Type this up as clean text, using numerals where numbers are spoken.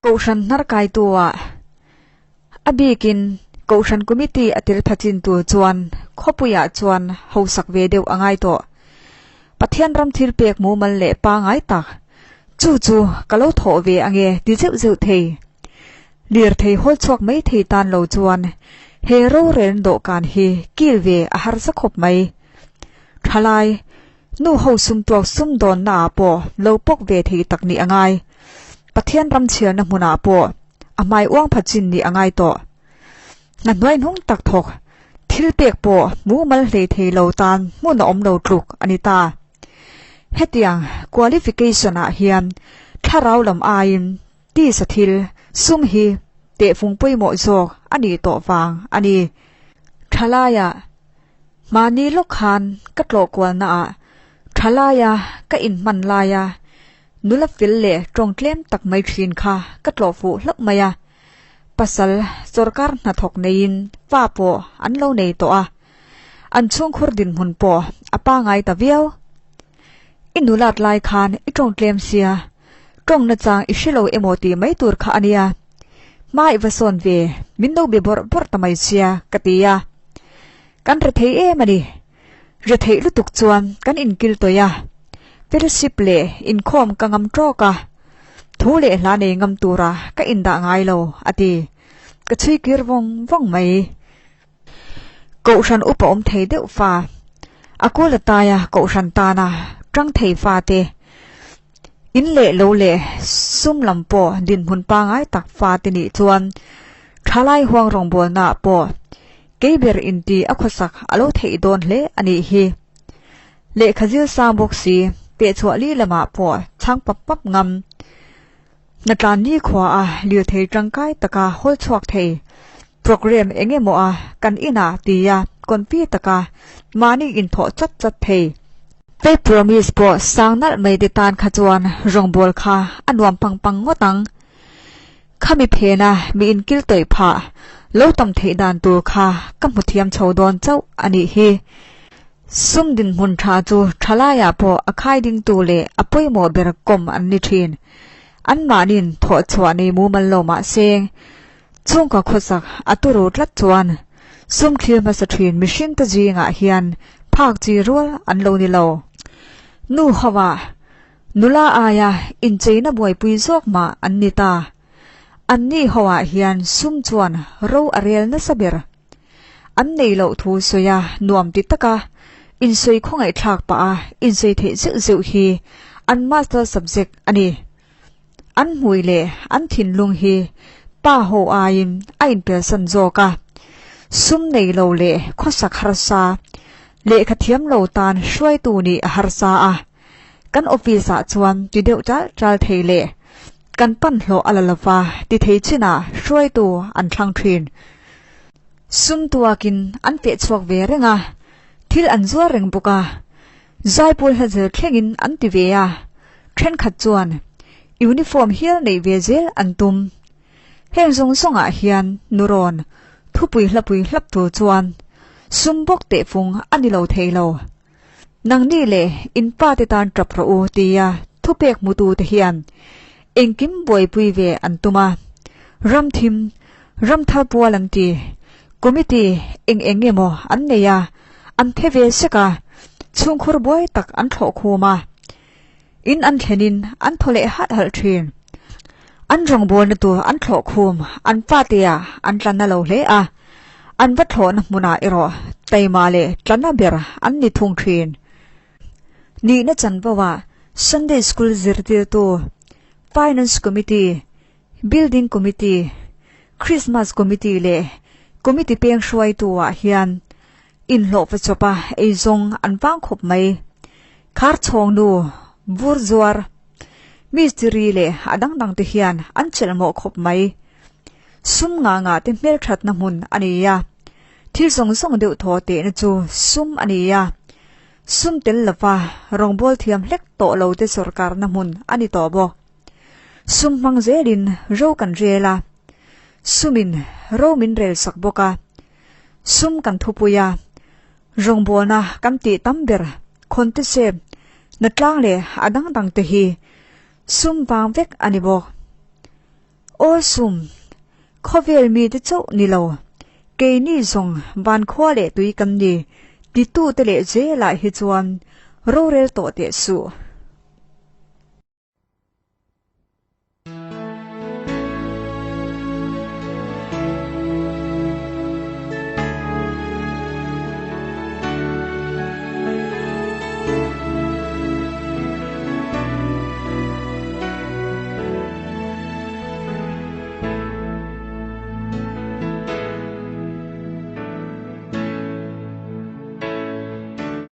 Kohhran hnar kaitu ah a bikin Kohhran Committee a tel pha chin tur chuan khawpuiah chuan hausak ve deuh a ngai tawh. Pathian ram thil pek mumal leh pangai tak chu chu ka lo thawh ve ange ti zeuh zeuh thei. Lirthei hawl chhuak mai thei tan lo chuan he roreln dawhkan hi kil ve a harsa khawp mai. Thalai, nu ho sum tuak sum dawnna ah pawh lo pawk ve thei tak nih a ngai. Pathian ram chhiarna hmunah pawh a hmai uang pha chin nih a ngai tawh. Hna hnuai hnung tak thawk, thil pek pawh mumal hlei thei lo tan hmun a awm lo tluk a ni ta. Hetiang qualification ah hian thlarau lam aiin Tisa thil, sum hi tehfung pawimawh zawk a nih tawh vang a ni. Thalaia, Mahni lawk khan ka tlawh kualnaah thalaia ka inhman laia nula fel leh tawng tlem tak mai thin kha ka tlawh fuh hlauh mai a. Pasal sawrkar hnathawk neiin fa pawh an lo nei tawh a, an chhungkhur dinhmun pawh a pangai ta viau. I nulat lai khan i tawng tlem sia, tawng nachang i hre lo emaw tih mai tur kha a nia. Hma i va sawn ve, min lo be bawrh bawrh ta mai sia, ka ti a. Kan re thei em a ni. Re theih lutuk chuan kan inkil tawih a, fellowship leh inkhawm ka ngam tawk a, thu leh hla nei ngam tura ka indah ngai lo, a ti. Ka chhui kir vawng vawng mai. Kohhran upa awm thei deuh fa, a kul a taia kohhran tana tang thei fa te, in leh lo leh sum lam pawh dinhmun pangai tak fa te nih chuan thalai huang rawngbawlna ah pawh keiber inti a khawsak a lo theih dawn hle a nih hi. Lehkha zir sang bawk si, pehchhuah li lamah pawh chhang pap pap ngam. Hnatlan nikhua a lirthei tangkai taka hawl chhuak thei. Programme eng emaw a kan inah tia kawnpi taka mahni inthawh chat chat thei. Faith Promise pawh sang nalh mai te tan kha chuan rawngbâwl kha a nuam pang pang ngawt ang. Khami phena mi inkil tawih phah lo tam theih dan tur kha ka hmu thiam chho dawn chauh a nih hi. Sum dinhmun tha chu thalaiah pawh a khai dingtu leh a pawimawh ber kawm an ni thin. Anmahni'n thawh chhuah nei mumal lo mah se, chhungkaw khawsak a turu tlat chuan sum thlir hmasa thin mihringte zingah hian phak chi rual an lo ni lo. Nu hovah nula aia incheina buaipui zawk mah an ni ta. Anni hovah hian sum chuan ro a rel nasa ber. An nei loh thu sawi a nuam ti taka insawi khawngaihthlak pah a insawi theih zeuh zeuh hi an master subject a ni. An hmui leh an thinlung hi pa ho aiin a inpelsan zawk a, sum nei lo leh khawsak harsa, lehkha thiam lo tan hruaitu nih a harsa a, kan office ah chuan ti deuh chal chal thei leh kan pan hlawh a la lova ti thei chinah hruaitu an thlang thin. Sum tuakin an feh chhuak ve reng a, thil an zuar reng bawk a, zaipawl hla zel thlengin an ti ve a, thenkhat chuan uniform hial neih ve zel an tum. Heng zawng zawngah hian nurawn thupui hlapui hlap tur chuan sum bawk tehfung a ni lo thei lo. Nangni leh in pa te tan tap rawh u tia thupek hmutu te hian engkim buaipui ve an tum a, ram thim, ram thar pual an ti, committee eng eng emaw an nei a, an phe ve sek a, chhungkhur buai tak an thlawh khum a, in an thlenin an thaw leh halh halh thin. An rawngbawlna tur an thlawh khum an patea an tla na lo hle a, an va thlawhna hmunah erawh taima leh tla na ber an ni thung thin. Nihna chanvoah Sunday School zirtirtu, Finance Committee, Building Committee, Christmas Committee leh Committee peng hruaitu-ah hian Inhlawh va chawpa eizawng an vang khawp mai. Khar chhawng nu, vur zuar, mistiri leh a dang dang te hian an chelh mawh khawp mai. Sum ngah ngah te hmelthatna hmun a ni a, thil zawng zawng deuh thaw tehna chu sum a ni a, sum tel lova rawngbâwl thiam hlek tawh lo te sawrkarna hmun a ni tawh bawk. Sum hmang zelin ro kan rel a, sumin ro min rel sak bawk a. Sum kan thupui a, rawngbawlna kan tih tam ber Khawntisep, Natlang leh a dang dang te hi sum vang vek a ni bawk. Aw sum, khawvel mite chauh ni lo, keini zawng van khua leh tui kan ni, titute leh zelah hi chuan rorel tawh teh suh.